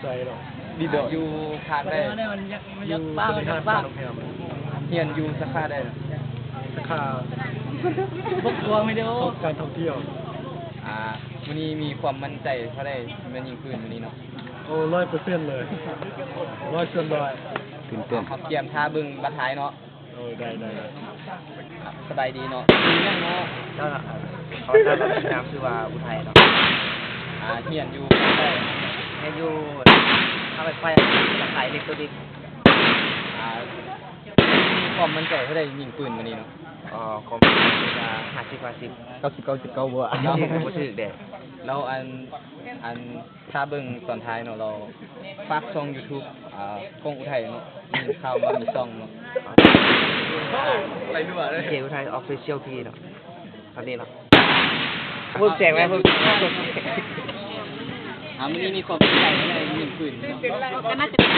ໃສເນາະ? ດີດອຍ. ຢູ່ພາກໃດ? ຢູ່ບໍລິຫານການໂຮງແຮມ. ຮຽນຢູ່ສາຂາໃດ? ສາຂາ ບົກກວງວິດີໂອ ຂອງການທ່ອງທ່ຽວ. ອ່າ ມື້ນີ້ມີຄວາມໝັ້ນໃຈເທົ່າໃດ ແມ່ນຍິງປືນມື້ນີ້ເນາະ? ໂອ້ ຮ້ອຍເປີເຊັນເລີຍ ຮ້ອຍສ່ວນຮ້ອຍ. ຕື່ນເຕັ້ນ. ເຮົາກຽມຖ້າເບິ່ງບັດທ້າຍເນາະ. ໂອ້ ໄດ້ ໄດ້ ໄດ້. ສະບາຍດີເນາະ ຊື່ຫຍັງເນາະ? ເຈົ້າເນາະ ເອີ ຂ້າພະເຈົ້ານາມຊື່ວ່າອຸໄທເນາະ. ອ່າ ຮຽນຢູ່ໃສ? ຮຽນຢູ່ທາງລົດໄຟ ສາຂາເອເລັກໂຕນິກ. ອ່າ ມີຄວາມໝັ້ນໃຈເທົ່າໃດຍິງປືນມື້ນີ້ເນາະ? ອໍ ຄວາມໝັ້ນໃຈກະຫ້າສິບຫ້າສິບ. ເກົ້າສິບເກົ້າສິບເກົ້າບໍ່? ເກົ້າສິບບໍ່ຖືກເດ້. ແລ້ວອັນ ອັນ ຖ້າເບິ່ງຕອນທ້າຍເນາະ ລາວຝາກຊ່ອງຢູທູບ ອ່າ ຂອງອຸໄທເນາະ ໄດ້ຍິນຂ່າວວ່າມີຊ່ອງເນາະ. ເຈອຸໄທ Official ພີເນາະ ເທົ່ານີ້ເນາະ. ເພີ່ມສຽງໄດ້ ເພີ່ມສຽງໄດ້. ອ່າ ມື້ນີ້ມີຄວາມສົນໃຈໃນຍິງປືນເນາະ? ກໍໜ້າຈະເປັນ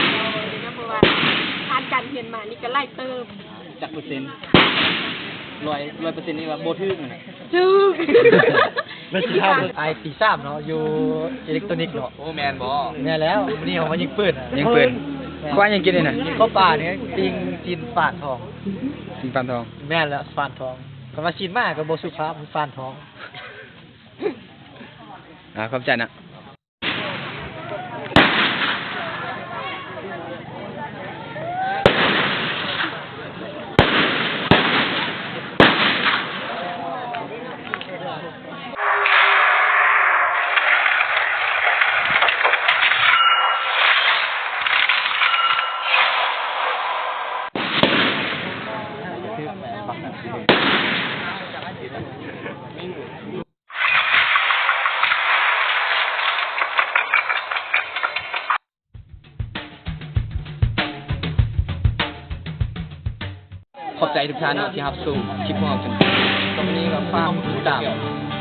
ເນາະ ເພາະວ່າຜ່ານການຮຽນມານີ້ກໍຫຼາຍເຕີບ. ຈັກເປີເຊັນ? ຮ້ອຍ ຮ້ອຍເປີເຊັນນີ້ວ່າບໍ່ຖືກນະ? ຖືກ. ອ້າຍປີສາມເນາະ ຢູ່ເອເລັກໂຕນິກເນາະ. ໂອ້ ແມ່ນບໍ່? ແມ່ນແລ້ວ ມື້ນີ້ເຮົາມາຍິງປືນ. ຍິງປືນ. ແມ່ນ. ຄວາຍຫຍັງກິນນີ້ນະ? ເຂົ້າປ່ານີ້ ປີ້ງຊີ້ນຝານທອງ. ຊີ້ນຝານທອງ. ແມ່ນແລ້ວ ຝານທອງ. ຄຳວ່າຊີ້ນໝາກໍບໍ່ສຸພາບ ຝານທອງ. ອ່າ ຂອບໃຈນະ. ຂອບໃຈທຸກທ່ານເນາະ ທີ່ຮັບຊົມຄລິບຂອງເຮົາຈົນຈົບ. ຕໍ່ໄປນີ້ກໍຝາກຕິດຕາມ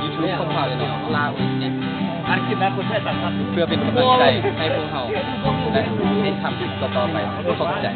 ຢູທູບຂອງພວກເຮົາເນາະ ລາວເອັສເອັສ ເພື່ອເປັນກຳລັງໃຈໃຫ້ພວກເຮົາໄດ້ເຮັດທຳຄລິບຕໍ່ໆໄປ. ຂອບໃຈ.